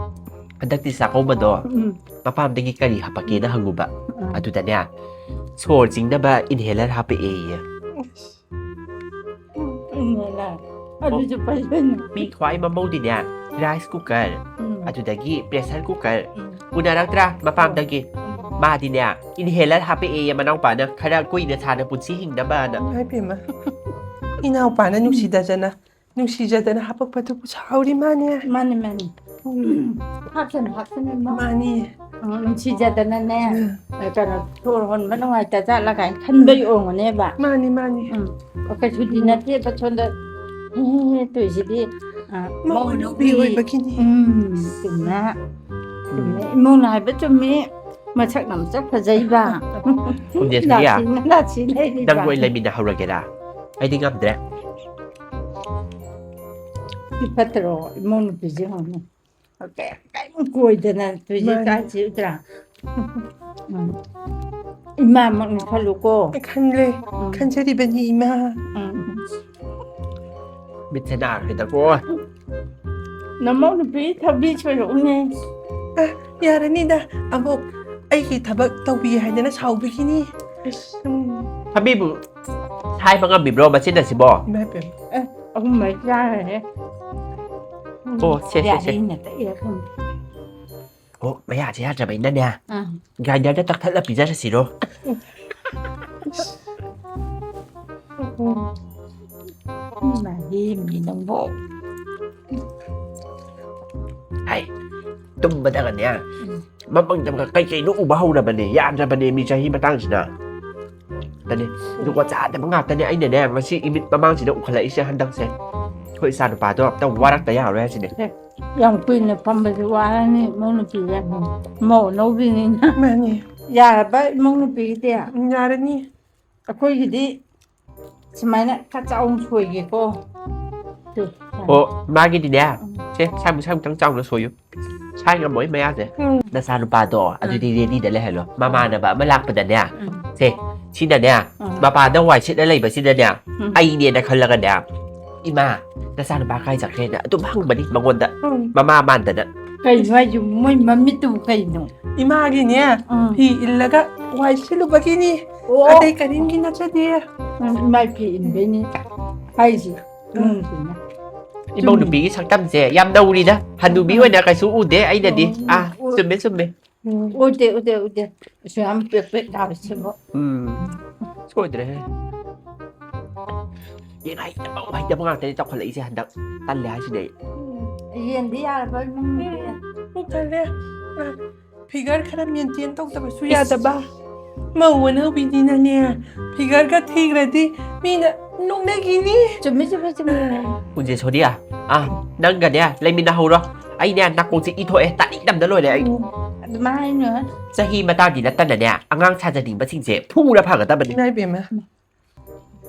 ꯍꯟꯗꯛꯇꯤ ꯆꯥꯛꯀꯧꯕꯗꯣ ꯎꯝ꯫ ꯃꯄꯥꯝꯗꯒꯤ ꯀꯔꯤ ꯍꯥꯄꯛꯀꯦꯅ ꯍꯪꯉꯨꯕ꯫ ꯎꯝ꯫ ꯑꯗꯨꯗꯅꯦ, ꯁꯣꯔ ꯆꯤꯡꯅꯕ inhaler ꯍꯥꯄꯛꯑꯦꯌꯦ꯫ Inhaler? ꯑꯗꯨꯁꯨ ꯐꯩ ꯀꯩꯅꯣ꯫ ꯃꯤ ꯈ꯭ꯋꯥꯏ ꯃꯃꯧꯗꯤꯅꯦ, rice cooker, ꯎꯝ꯫ ꯑꯗꯨꯗꯒꯤ pressure cooker, ꯎꯝ꯫ ꯎꯅꯔꯛꯇ꯭ꯔꯥ ꯃꯄꯥꯝꯗꯒꯤ? ꯎꯝ꯫ ꯃꯥꯗꯤꯅꯦ, inhaler ꯍꯥꯄꯛꯑꯦꯌꯦ ꯃꯅꯥꯎꯄꯥꯅ, ꯈꯔ ꯀꯨꯏꯅ ꯁꯥꯡꯅ ꯄꯨꯟꯁꯤ ꯍꯤꯡꯅꯕꯅ꯫ ꯏꯃꯥꯏ ꯄꯦꯝꯃ꯫ ꯏꯅꯥꯎꯄꯥꯅ ꯅꯨꯡꯁꯤꯗꯖꯅ, ꯅꯨꯡꯁꯤꯖꯗꯅ ꯍꯥꯄꯛꯄꯗꯨꯕꯨ ꯁꯥꯎꯔꯤ ꯃꯥꯅꯦ꯫ ꯃꯥꯅꯤ, ꯃꯥꯅꯤ꯫ ꯎꯝ꯫ ꯍꯥꯞꯁꯅꯨ, ꯍꯥꯞꯁꯅꯨ, ꯏꯃꯥ꯫ ꯃꯥꯅꯤ꯫ ꯎꯝ, ꯅꯨꯡꯁꯤꯖꯗꯅꯅꯦ, ꯎꯝ꯫ ꯀꯩꯅꯣ, ꯁꯣꯔ ꯍꯣꯟꯕ ꯅꯨꯡꯉꯥꯏꯇꯖꯥꯠꯂ ꯀꯥꯏꯅ ꯈꯟꯕꯩ ꯑꯣꯏꯔꯝꯒꯅꯦꯕ꯫ ꯃꯥꯅꯤ, ꯃꯥꯅꯤ꯫ ꯎꯝ꯫ ꯑꯣ, ꯀꯩꯁꯨꯗꯤ ꯎꯝ꯫ ꯅꯠꯇꯦꯕ, ꯁꯣꯝꯗ ꯍꯦ, ꯍꯦ, ꯍꯦ ꯇꯧꯔꯤꯁꯤꯗꯤ, ꯑ, ꯃꯧ ꯃꯧ ꯑꯅꯧꯕꯤ ꯅꯨꯄꯤ꯫ ꯑꯣꯏꯕꯒꯤꯅꯤ꯫ ꯎꯝ, ꯆꯨꯝꯃꯦ꯫ ꯆꯨꯝꯃꯦ꯫ ꯏꯃꯧꯅ ꯍꯥꯏꯕ ꯆꯨꯝꯃꯤ꯫ ꯃꯁꯛꯅ ꯃꯁꯛ ꯐꯖꯩꯕ꯫ ꯈꯨꯝꯖꯦ ꯁꯣꯅꯤꯌꯥ, ꯂꯥꯛꯁꯤꯅ ꯂꯥꯛꯁꯤ ꯂꯩꯔꯤꯕ꯫ ꯅꯪ ꯑꯣꯏ ꯂꯩꯃꯤꯟꯅꯍꯧꯔꯒꯦꯔꯥ? ꯑꯩꯗꯤ ꯉꯝꯗ꯭ꯔꯦ꯫ ꯁꯤ ꯐꯠꯇ꯭ꯔꯣ? ꯏꯃꯧ ꯅꯨꯄꯤꯁꯦ ꯌꯦꯡꯉꯨꯅꯦ꯫ ꯀꯌꯥꯝ ꯀꯣꯏꯗꯅ ꯇꯧꯔꯤꯁꯦ ꯃꯥꯅꯤ꯫ ꯀꯥꯏꯁꯤ ꯎꯗ꯭ꯔꯥ? ꯎꯝ꯫ ꯏꯃꯥꯃꯛꯅꯤ ꯈꯜꯂꯨꯀꯣ꯫ ꯑꯦ, ꯈꯟꯂꯦ꯫ ꯎꯝ꯫ ꯈꯟꯖꯔꯤꯕꯅꯤ, ꯏꯃꯥ꯫ ꯎꯝ꯫ ꯃꯤꯠꯁꯦ ꯅꯥꯈ꯭ꯔꯦꯗꯀꯣ꯫ ꯅꯃꯧ ꯅꯨꯄꯤ ꯊꯕꯤ ꯁꯣꯏꯔꯛꯎꯅꯦ꯫ ꯑ, ꯌꯥꯔꯅꯤꯗ꯫ ꯑꯃꯨꯛ ꯑꯩꯒꯤ ꯊꯕꯛ ꯇꯧꯕꯤ ꯍꯥꯏꯗꯅ ꯁꯥꯎꯕꯤꯈꯤꯅꯤ꯫ ꯏꯁ꯫ ꯎꯝ꯫ ꯊꯕꯤꯕꯨ ꯁꯥꯏꯕ ꯉꯝꯃꯤꯕ꯭ꯔꯣ ꯃꯆꯤꯟ ꯑꯁꯤꯕꯣ? ꯏꯃꯥ ꯏꯕꯦꯝꯃ꯫ ꯑꯦ, ꯑꯍꯨꯝ ꯃꯔꯤ ꯆꯥꯈ꯭ꯔꯦ꯫ ꯑꯣ, ꯁꯦ, ꯁꯦ, ꯁꯦ꯫ ꯌꯥꯔꯦꯅꯦ, ꯇꯛꯏꯔ ꯈꯪꯗꯦ꯫ ꯑꯣ, ꯃꯌꯥꯁꯦ ꯌꯥꯗ꯭ꯔꯕꯅꯤꯅꯅꯦ, ꯑꯥ꯫ Grinderꯗ ꯇꯛꯊꯠꯂ ꯄꯤꯖꯔꯁꯤꯔꯣ? ꯏꯃꯥ ꯏꯕꯦꯝꯃ ꯅꯪꯕꯣ꯫ ꯍꯥꯏ, ꯇꯨꯝꯕꯗꯒꯅꯦ, ꯎꯝ꯫ ꯃꯃꯪꯗꯒ ꯀꯩꯀꯩꯅꯣ ꯎꯕ ꯍꯧꯔꯕꯅꯦ, ꯌꯥꯗ꯭ꯔꯕꯅꯦ ꯃꯤ ꯆꯍꯤ ꯃꯇꯥꯡꯁꯤꯅ꯫ ꯑꯗꯨꯅꯦ, ꯖꯨꯒꯣꯠ ꯆꯥꯗꯕ ꯉꯥꯛꯇꯅꯦ ꯑꯩꯅꯅꯦ ꯉꯁꯤ ꯏꯃꯤꯠ ꯃꯃꯥꯡꯁꯤꯗ ꯎꯈꯠꯂꯛꯏꯁꯦ ꯍꯟꯗꯛꯁꯦ꯫ ꯑꯩꯈꯣꯏ ꯏꯆꯥ ꯅꯨꯄꯥꯗꯣ ꯑꯝꯇ ꯋꯥꯔꯛꯇ ꯌꯥꯔꯣꯏ ꯍꯥꯏꯁꯤꯅꯦ꯫ ꯌꯥꯝ ꯀꯨꯏꯅ ꯐꯝꯕꯁꯨ ꯋꯥꯔꯅꯤ, ꯃꯧ ꯅꯨꯄꯤꯁꯦ꯫ ꯃꯧ ꯑꯅꯧꯕꯤꯅꯤꯅ꯫ ꯃꯥꯅꯤ꯫ ꯌꯥꯔꯕ ꯏꯃꯧ ꯅꯨꯄꯤꯒꯤꯗꯤ? ꯌꯥꯔꯅꯤ꯫ ꯑꯩꯈꯣꯏꯒꯤꯗꯤ ꯁꯨꯃꯥꯏꯅ ꯈꯔ ꯆꯥꯎꯅ ꯁꯣꯏꯒꯦꯀꯣ꯫ ꯇꯨ꯫ ꯑꯣ, ꯃꯥꯒꯤꯗꯤꯅꯦ꯫ ꯎꯝ꯫ ꯁꯦ, ꯁꯥꯏꯃꯨꯛ, ꯁꯥꯏꯃꯨꯛꯇꯪ ꯆꯥꯎꯅ ꯁꯣꯏꯌꯨ꯫ ꯁꯥꯏ ꯉꯝꯃꯣꯏ ꯃꯌꯥꯁꯦ꯫ ꯎꯝ꯫ ꯅꯆꯥꯅꯨꯄꯥꯗꯣ ꯎꯝ꯫ ꯑꯗꯨꯗꯤ readyꯗ ꯂꯩꯍꯜꯂꯣ꯫ ꯃꯃꯥꯟꯅꯕ ꯑꯃ ꯂꯥꯛꯄꯗꯅꯦ꯫ ꯎꯝ꯫ ꯁꯦ, ꯁꯤꯅꯅꯦ, ꯎꯝ꯫ ꯃꯄꯥꯗ ꯋꯥꯏ ꯁꯤꯠꯂ ꯂꯩꯕꯁꯤꯗꯅꯦ, ꯎꯝ꯫ ꯑꯩꯅꯦꯅ ꯈꯜꯂꯒꯅꯦ, "ꯏꯃꯥ, ꯅꯆꯥꯅꯨꯄꯥ ꯀꯥꯏ ꯆꯠꯈ꯭ꯔꯦꯅ?" ꯑꯗꯨꯝ ꯍꯪꯕꯅꯤ ꯃꯉꯣꯟꯗ꯫ ꯎꯝ꯫ ꯃꯃꯥ ꯃꯥꯟꯗꯅ꯫ ꯀꯩꯅꯣ ꯍꯥꯏꯁꯤꯕꯨ? ꯃꯣꯏ ꯃꯃꯤꯠꯇꯨꯕꯨ ꯀꯩꯅꯣ? ꯏꯃꯥꯒꯤꯅꯦ, ꯎꯝ꯫ ꯐꯤ ꯏꯜꯂꯒ ꯋꯥꯏ ꯁꯤꯠꯂꯨꯕꯒꯤꯅꯤ꯫ ꯑꯣ꯫ ꯑꯇꯩ ꯀꯔꯤꯝꯒꯤ ꯅꯠꯆꯗꯦ꯫ ꯎꯝ, ꯏꯃꯥꯏ ꯐꯤ ꯏꯟꯕꯩꯅꯤ ꯍꯥꯏꯁꯤ꯫ ꯎꯝ꯫ ꯏꯃꯧ ꯅꯨꯄꯤꯒꯤ ꯁꯛꯇꯝꯁꯦ ꯌꯥꯝ ꯅꯧꯔꯤꯗ꯫ ꯍꯅꯨꯕꯤ ꯎꯝ꯫ ꯑꯣꯏꯅ ꯀꯩꯁꯨ ꯎꯗꯦ ꯑꯩꯅꯗꯤ꯫ ꯎꯝ꯫ ꯑꯥ, ꯎ-, ꯆꯨꯝꯃꯦ, ꯆꯨꯝꯃꯦ꯫ ꯎꯝ꯫ ꯎꯗꯦ, ꯎꯗꯦ, ꯎꯗꯦ꯫ ꯑꯁꯨꯛ ꯌꯥꯝ ꯄꯦꯛ ꯄꯦꯛ ꯂꯥꯎꯔꯤꯁꯤꯕꯨ꯫ ꯎꯝ꯫ ꯁꯣꯏꯗ꯭ꯔꯦꯍꯦ꯫ ꯌꯦꯡ ꯍꯩꯇꯕ, ꯍꯩꯇꯕ ꯉꯥꯛꯇꯅꯤ ꯇꯧꯈꯠꯂꯛꯏꯁꯦ ꯍꯟꯗꯛ꯫ ꯇꯜꯂꯦ ꯍꯥꯏꯁꯤꯅꯦ ꯑꯩ꯫ ꯎꯝ꯫ ꯌꯦꯟꯗꯤ ꯌꯥꯔꯕ ꯏꯃꯨꯡꯗꯤ? ꯎꯝ, ꯇꯜꯂꯦ꯫ ꯑ, figure ꯈꯔ maintain ꯇꯧꯗꯕꯁꯨ ꯏꯁ꯫ ꯌꯥꯗꯕ꯫ ꯃꯧ ꯑꯅꯧꯕꯤꯅꯤꯅꯅꯦ, figureꯒ ꯊꯤꯈ꯭ꯔꯗꯤ ꯃꯤꯅ ꯅꯣꯛꯅꯈꯤꯅꯤ꯫ ꯆꯨꯝꯃꯤ, ꯆꯨꯝꯃꯤ, ꯆꯨꯝꯃꯤ꯫ ꯎꯟꯖꯦ ꯁꯣꯔꯤꯌꯥ, ꯑꯥ, ꯅꯪꯒꯅꯦ ꯂꯩꯃꯤꯟꯅꯍꯧꯔꯣ꯫ ꯑꯩꯅꯦ ꯅꯥꯀꯣꯡꯁꯦ ꯏ ꯊꯣꯛꯑꯦ, ꯇꯥꯅꯤꯡꯗꯕꯅ ꯂꯣꯏꯔꯦ ꯑꯩ꯫ ꯎꯝ, ꯑꯗꯨꯃꯥꯏꯅ ꯍꯥꯏꯅꯨ꯫ ꯆꯍꯤ ꯃꯇꯥꯡꯗꯤ ꯅꯠꯇꯅꯅꯦ, ꯑꯉꯥꯡ ꯁꯥꯖꯅꯤꯡꯕꯁꯤꯡꯁꯦ ꯐꯨꯔ ꯐꯒꯗꯕꯅꯤ꯫ ꯏꯃꯥ ꯏꯕꯦꯝꯃ꯫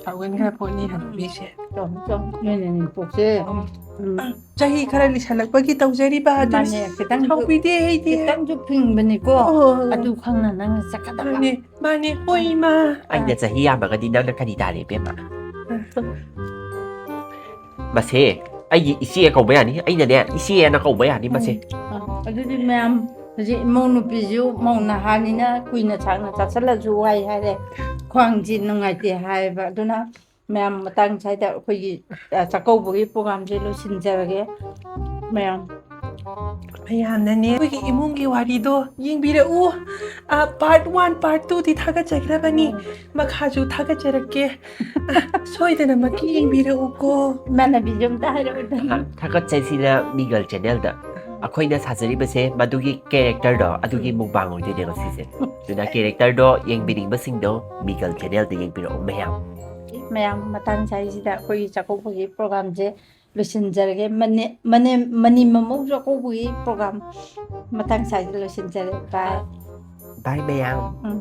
ꯁꯥꯎꯒꯟꯈ꯭ꯔ ꯄꯣꯠꯅꯤ ꯍꯅꯨꯕꯤꯁꯦ꯫ ꯆꯨꯝ, ꯆꯨꯝ꯫ ꯅꯣꯏꯅ ꯅꯦꯝꯄꯣꯛꯁꯦ꯫ ꯎꯝ꯫ ꯎꯝ꯫ ꯆꯍꯤ ꯈꯔ ꯂꯤꯁꯜꯂꯛꯄꯒꯤ ꯇꯧꯖꯔꯤꯕ ꯑꯗꯨ ꯃꯥꯅꯦ, ꯈꯤꯇꯪꯁꯨ, ꯁꯥꯎꯕꯤꯗꯦ ꯑꯩꯗꯤ꯫ ꯈꯤꯇꯪꯁꯨ ꯐꯤꯡꯕꯅꯤꯀꯣ꯫ ꯑꯣ꯫ ꯑꯗꯨ ꯈꯪꯅ ꯅꯪꯅ ꯆꯠꯀꯗꯕ꯫ ꯃꯥꯅꯦ, ꯃꯥꯅꯦ꯫ ꯍꯣꯏ, ꯏꯃꯥ꯫ ꯑꯩꯅ ꯆꯍꯤ ꯌꯥꯝꯃꯒꯗꯤ ꯅꯪꯅ ꯀꯔꯤ ꯇꯥꯔꯦ, ꯏꯕꯦꯝꯃ? ꯃꯁꯦ ꯑꯩꯒꯤ ꯏꯆꯦ ꯀꯧꯕ ꯌꯥꯅꯤ, ꯑꯩꯅꯅꯦ ꯏꯆꯦꯅ ꯀꯧꯕ ꯌꯥꯅꯤ ꯃꯁꯦ꯫ ꯎꯝ꯫ ꯑ, ꯑꯗꯨꯗꯤ ꯃꯌꯥꯝ ꯍꯧꯖꯤꯛ ꯏꯃꯧ ꯅꯨꯄꯤꯁꯨ ꯃꯧ ꯅꯍꯥꯅꯤꯅ ꯀꯨꯏꯅ ꯁꯥꯡꯅ ꯆꯥꯁꯤꯜꯂꯁꯨ ꯋꯥꯏ ꯍꯥꯏꯔꯦ, ꯈ꯭ꯋꯥꯡꯁꯤ ꯅꯨꯡꯉꯥꯏꯇꯦ ꯍꯥꯏꯌꯦꯕ꯫ ꯑꯗꯨꯅ ꯃꯌꯥꯝ ꯃꯇꯥꯡ ꯁ꯭ꯋꯥꯏꯗ ꯑꯩꯈꯣꯏꯒꯤ, ꯑ, ꯆꯥꯛꯀꯧꯕꯒꯤ ꯄ꯭ꯔꯣꯒꯥꯝꯁꯦ ꯂꯣꯏꯁꯤꯟꯖꯔꯒꯦ ꯃꯌꯥꯝ꯫ ꯃꯌꯥꯝꯅꯅꯦ ꯑꯩꯈꯣꯏꯒꯤ ꯏꯃꯨꯡꯒꯤ ꯋꯥꯔꯤꯗꯣ ꯌꯦꯡꯕꯤꯔꯛꯎ꯫ ꯑ, part one, part two ꯗꯤ ꯊꯥꯒꯠꯆꯈ꯭ꯔꯕꯅꯤ꯫ ꯎꯝ꯫ ꯃꯈꯥꯁꯨ ꯊꯥꯒꯠꯆꯔꯛꯀꯦ꯫ ꯑ, ꯁꯣꯏꯗꯅꯃꯛꯀꯤ ꯌꯦꯡꯕꯤꯔꯛꯎꯀꯣ꯫ ꯏꯃꯥꯟꯅꯕꯤꯁꯨ ꯑꯝꯇ ꯍꯥꯏꯔꯛꯎꯗꯅ꯫ ꯑ, ꯊꯥꯒꯠꯆꯩꯁꯤꯅ ꯃꯤꯒꯜ ꯆꯦꯅꯦꯜꯗ꯫ ꯑꯩꯈꯣꯏꯅ ꯁꯥꯖꯔꯤꯕꯁꯦ ꯃꯗꯨꯒꯤ ꯀꯦꯔꯦꯛꯇꯔꯗꯣ, ꯑꯗꯨꯒꯤ ꯃꯨꯛꯕꯥꯡ ꯑꯣꯏꯗꯣꯏꯅꯦꯕ ꯁꯤꯁꯦ꯫ ꯑꯗꯨꯅ ꯀꯦꯔꯦꯛꯇꯔꯗꯣ ꯌꯦꯡꯕꯤꯅꯤꯡꯕꯁꯤꯡꯗꯣ ꯃꯤꯒꯜ ꯆꯦꯅꯦꯜꯗ ꯌꯦꯡꯕꯤꯔꯛꯑꯣ ꯃꯌꯥꯝ꯫ ꯃꯌꯥꯝ ꯃꯇꯥꯡ ꯆꯥꯔꯤꯁꯤꯗ ꯑꯩꯈꯣꯏꯒꯤ ꯆꯥꯛꯀꯧꯕꯒꯤ ꯄ꯭ꯔꯣꯒꯥꯝꯁꯦ ꯂꯣꯏꯁꯤꯟꯖꯔꯒꯦ꯫ ꯃꯅꯦ-, ꯃꯅꯦ-, ꯃꯅꯤ ꯃꯃꯧ ꯆꯥꯛꯀꯧꯕꯒꯤ ꯄ꯭ꯔꯣꯒꯥꯝ ꯃꯇꯥꯡ ꯆꯥꯔꯤꯁꯤꯗ ꯂꯣꯏꯁꯤꯟꯖꯔꯦ꯫ ꯕꯥꯏ꯫ ꯕꯥꯏ ꯃꯌꯥꯝ꯫ ꯎꯝ꯫